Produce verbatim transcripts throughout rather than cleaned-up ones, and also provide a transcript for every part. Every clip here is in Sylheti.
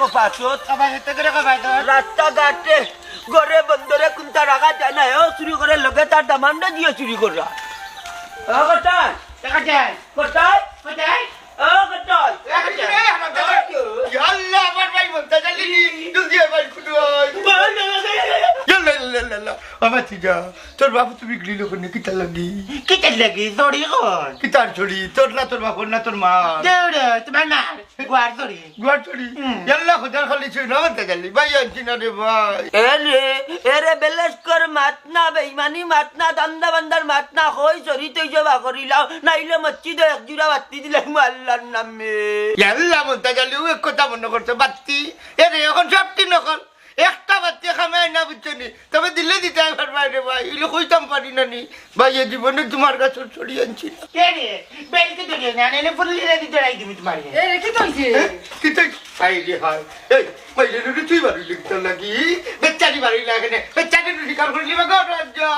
কপাসত। কপাসত করে কপাসত। রাস্তাঘাটে, ঘরে বন্দরে কুন্তা রাখা যায় না, এও চুরি করে, লগে তার দামান্দরে দিয়া চুরি করা। ও কটাই? কটাই? কটাই? কটাই? ও কটাই? এ, কটাই? এ, আমার দাদা। ইয়াল্লা, আমার ভাই মন্তাজ আলী, জলদি আয় ভাই, খুদু আয়। ইয়াল্লা, ইয়াল্লা, ইয়াল্লা, ইয়াল্লা। আমার চিজা, তোর বাপ তুমি গিলি লোক নে, কিতার লাগি? কিতার লাগি? চুরি কর। কিতার চুরি? তোর না তোর বাপর না তোর মা? দৌড়, তোমার মা। গুয়ার চুরি। গুয়ার চুরি? হুম। ইয়াল্লা, খোদার খালি চুরি না মানতে গেলি। ভাই, আনছি না রে ভাই। এ রে, এ রে, বেলেশ কর মাত না, বেইমানি মাত না, ধান্দা বান্দার মাত না, কই চুরি তুই জবা করিলাও, নাইলে মসজিদে এক জুড়া বাত্তি দিলে আল্লার নামে। ইয়াল্লা, মন্তাজ আলী, ও এক কথা মনে করছে, বাত্তি। এ রে, এখন সবটি নকল। একটা বাত্তি খামে না, বুঝছো নি? তবে দিলে দিতে পারবা রে ভাই, ইলে কইতাম পারি না নি। ভাই, এ জীবনে তোমার কাছে চুরি আনছি না। কে রে? বেলকে ধরিয়ে না, নাইলে ফুল লিরে দিতে রাই দিবি তোমার। এ রে, কি তো হইছে? এ, কি তো? হায় রে হায়। এই, মাইরে রে, তুই বাড়ি লিখতে লাগি। বেচারি বাড়ি লাগে না। বেচারি রুটি কার করে লিবা গো, রাজা।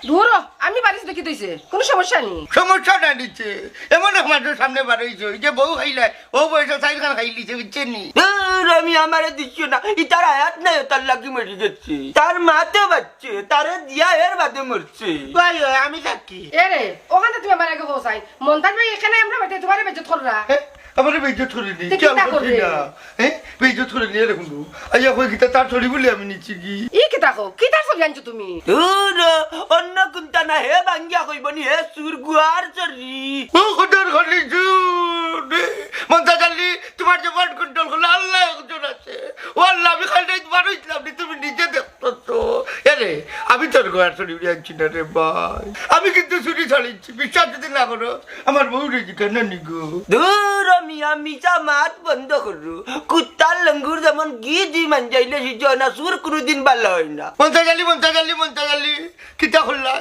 ধুরো, আমি বাড়ি দেখি দইছে। কোনো সমস্যা নেই। সমস্যা না নিচ্ছে। এমন এক মানুষের সামনে বাড়াইছো, এই যে বউ খাইলায়, ও বয়সে চাইর খান খাইলিছে, বুঝছে নি? ধুর, আমি আমারে দিচ্ছ না। ইতার আয়াত নাই, তার লাগি মরি গেছে। তার মা তো বাচ্চে, তারে দিয়া এর বাদে মরছে। কই, ওই, আমি সাক্ষী। এ রে, ওখানে তুমি আমার আগে পৌঁছাই। মন্তাজ ভাই এখানে আমরা বেটে তোমারে বেজত কররা। হ্যাঁ? আমারে বেইজ্জত করে নি। তে কিতা করবে? না। হ্যাঁ? বেইজ্জত করে নি, এরকম বউ। আইয়া কই কিতা তার চুরি বলে আমি নিচ্ছি কি? ই কিতা কও? কিতা চুরি আনছো তুমি? ধুর, অন্য কুন্তা না, হে ভাঙ্গিয়া কইব নি, হে চুর গুয়ার চুরি। ও খোদার খালি চুর। মন্তাজ আলী, তোমার যে মন কন্ট্রোল করলে আল্লাহ একজন আছে। ও আল্লাহ, আমি খালি তোমার হইছিলাম নি, তুমি নিজে দেখতো তো। এ রে, আমি তোর গুয়ার চুরি উড়ে আনছি না রে ভাই। আমি কিন্তু চুরি ছাড়িচ্ছি, বিশ্বাস যদি না করো, আমার বউ রে জিজ্ঞাসা নি গো। ধুর মিয়া, মিছা মাত বন্ধ করো। কুত্তার লঙ্গুর যেমন ঘি দি মাঞ্জাইলে সিজে না, চুর কোনোদিন ভালা হয় না। মন্তাজ আলী, মন্তাজ আলী, মন্তাজ আলী, কিতা করলা?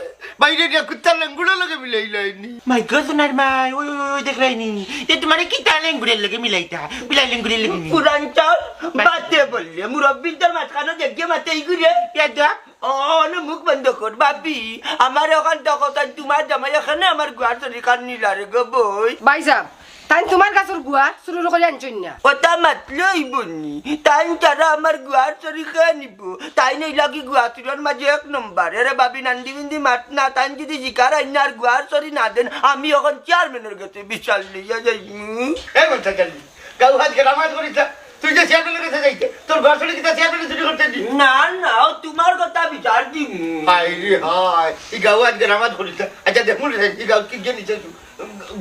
বাইরে দিয়া কুত্তার লঙ্গুরের লগে মিলাইলাইনি। মাই গো, সোনার মাই, ওই, ওই, ওই, দেখলাইনি? এ তোমারে কিতা লঙ্গুরের লগে মিলাইতা? বিলাই লঙ্গুরের লগে নি? পুরান চাল, বাদে বললে, মুরব্বির তোর মাঝখানে দেখে মাথায় ঘুরে। এ দেখ, অনো মুখ বন্ধ কর, ভাবি। আমার ওখান তখন তোমার জামাই এখানে আমার গুয়ার চুরি কান নিলা রে গো বই। ভাইসাব, তাইন তোমার গাছর গুয়ার চুরি করি আনছইন না। ওটা মাতলে অইব নি? তাইন তারা আমার গুয়ার চুরি খেয়ে নিব। তাইন এই লাগি গুয়া চুরির মাঝে এক নম্বর। এরে ভাবি, নান্দি বিন্দি মাত না, তাইন যদি জিকার আইন না আর গুয়ার চুরি না দেন, আমি এখন চেয়ারম্যানের কাছে বিচার লইয়া যাইমু। এ মন্তাজ আলী, গাউ হাত গেরামাত করিস না। তুই যে চেয়ারম্যানের কাছে যাইতে, তোর ঘর চুরি কিতা চেয়ারম্যানের চুরি করতে দি? না, না, ও তোমার কথা বিচার দিমু। হায় রে হায়, ই গাউ হাত গেরামাত করিস না। আচ্ছা, দেখুন রে, ই গাউ কি যে নিচে তু-,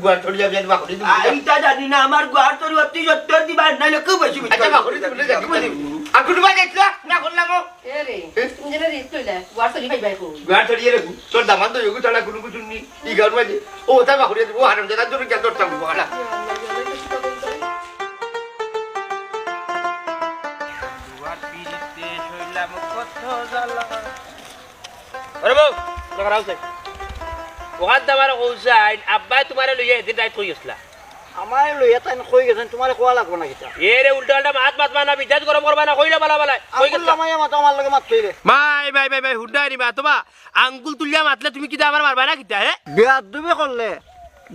ঘর চুরি যাবি, আর বাকরি দিবি। আইতা জানি না, আমার ঘর চুরি অতি সত্তর দিবার, নাইলে খুব বেশি আচ্ছা, বাকরি দিবি, দেখুন। আর কোনো বাজে না, না করলাম ও। এ রে, এ? তুমি যেন রিস্ক লইলে, ঘর চুরি পাইবাই কই? ঘর চুরি রে, তোর দামান তো এগু ছাড়া কোনো কিছু নেই। ই গাউর মাঝে, ও, তাই বাকরি দিবি, ও হারাম জাদা, তোর কেন ধরতাম, বাবা? আরে বউ, তোরা খারাপ চাই। ওখান তো আমার কৌশাইন, আব্বাই তোমারে লইয়া এদিন রাইত কই গেছলা? আমারে লইয়া তাইন কই গেছইন, তোমারে কোয়া লাগবো না কিতা? এ রে, উল্টা উল্টা মাত মাতবা না, মিজাজ গরম করবা না, কইলা বালা বালা। কই আঙ্গুল গেছলা? লামাইয়া মাতো, আমার লগে মাত কইলে। মাই, মাই, মাই, মাই, হুন্ডা আনিবা, তোমা আঙ্গুল তুলিয়া মাতলে তুমি কিতা আমার মারবা না কিতা, হে? বেয়াদবি করলে,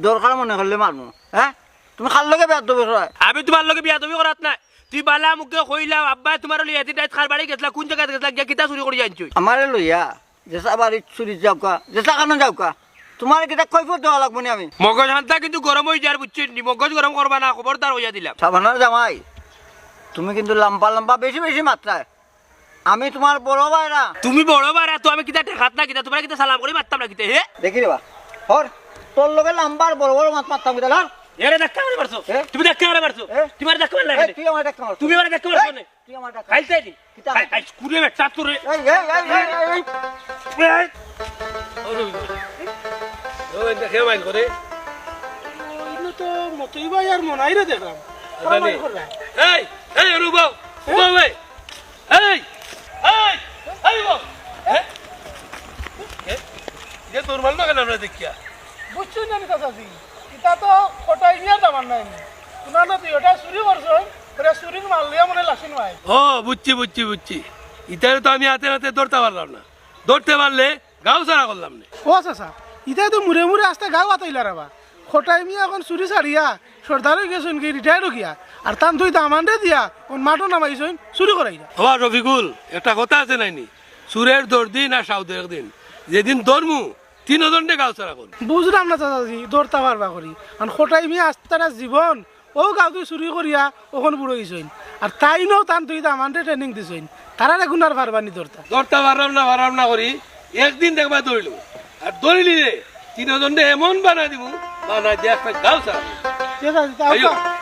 দরকার মনে করলে মারমু, হ্যাঁ? তুমি কার লগে বেয়াদবি করায়? আমি তোমার লগে বেয়াদবি করাত নাই। তুই বালা মুখে কইলাও, আব্বায় তোমারে লইয়া এদিন রাইত কার বাড়ি গেছলা, কোন জাগাত গেছলা, গিয়া কিতা চুরি করি আনছইন? আমারে লইয়া যেছা বাড়িত চুরি যাউক্কা, যেছা কানো যাউক্কা, তোমারে কিতা কৈফত দেওয়া লাগবো নি আমি? মগজ হান্তা কিন্তু গরম অই যার, বুঝছইন নি? মগজ গরম করবা না, খবরদার কইয়া দিলাম। সাবানার জামাই, তুমি কিন্তু লাম্বা লাম্বা বেশি বেশি মাতরায়। আমি তোমার বড় ভাইরা। তুমি বড় ভাইরা তো আমি কিতা ঠেকাত না কিতা, তোমারে কিতা সালাম করি মাততাম না কিতা, হে? দেখি রে বা, হর, তোর লগে লাম্বার বড় বড় মাত মাততাম কিতা, ধর। এরে ধাক্কা মারে মারছো। এ? তুমি ধাক্কা মারে মারছো। এ? তুমি আরে ধাক্কা মারলে এ, কেনে? তুই আমারে ধাক্কা মারছো। তুমি আমারে ধাক্কা মারছো এ, কেনে? তুই আমারে ধাক্কা খাইতে নি? কিতা? খাই, খাই, কুড়ে বেটা তোরে। এই, এই, এই, এই, এই। এই। ওই, ওই, দেখে মাইন করে। ওই তো মতই ভাই আর মনাই রে দেখলাম। আরে ওরা নে। মাইন করে। এই, এই, রুবাও, এ? রুবাও, এই। এই, এই, এই গো। হ্যাঁ? এ? এ তোর মাল না কেন আমরা দেখিয়া? বুঝছো না নি চাচাজি? ইতা তো কটাই নিয়া দামান নাই নি। কুনানো তুই ওটা চুরি করছো, ওটা চুরির মাল লইয়া মনে লাসিন ভাই। ও, বুঝছি, বুঝছি, বুঝছি। ইতারে তো আমি হাতে হাতে ধরতে পারলাম না। ধরতে পারলে গাঁও ছাড়া করলাম না। ও চাচা, ইতায় তো মুড়ে মুড়ে আস্তা গাঁও আতাইলা রে বা। খটাই মিয়া অখন চুরি ছাড়িয়া সর্দার অই গেছইন গি, রিটায়ার্ড অই গিয়া। আর তান দুই দামান্দরে দিয়া অখন মাঠো নামাইছইন চুরি করাইরা। ওবা রফিকুল, একটা কথা আছে নাইনি, চুরের ধরদিন আর সাউদে একদিন, যেদিন ধরমু তিনজনরে গাঁও ছাড়া করমু। বুঝলাম না চাচাজি, ধরতা পারবা করি? আর খটাই মিয়া আস্তারা জীবন অউ গাঁওত চুরি করিয়া অখন বুড়া অইছইন। আর তাইনও তান দুই দামান্দরে ট্রেনিং দিছইন, তারারে কুন আর পারবানি ধরতা? ধরতা পাররাম না, পাররাম না করি, একদিন দেখবায় ধরিলিমু। আর ধরিলিলে তিনজনরে এমন বানাই দিমু, বানাই দিয়া একটা গাঁও ছাড়া করমু। ঠিক আছে, তে আইও। আউক্কা।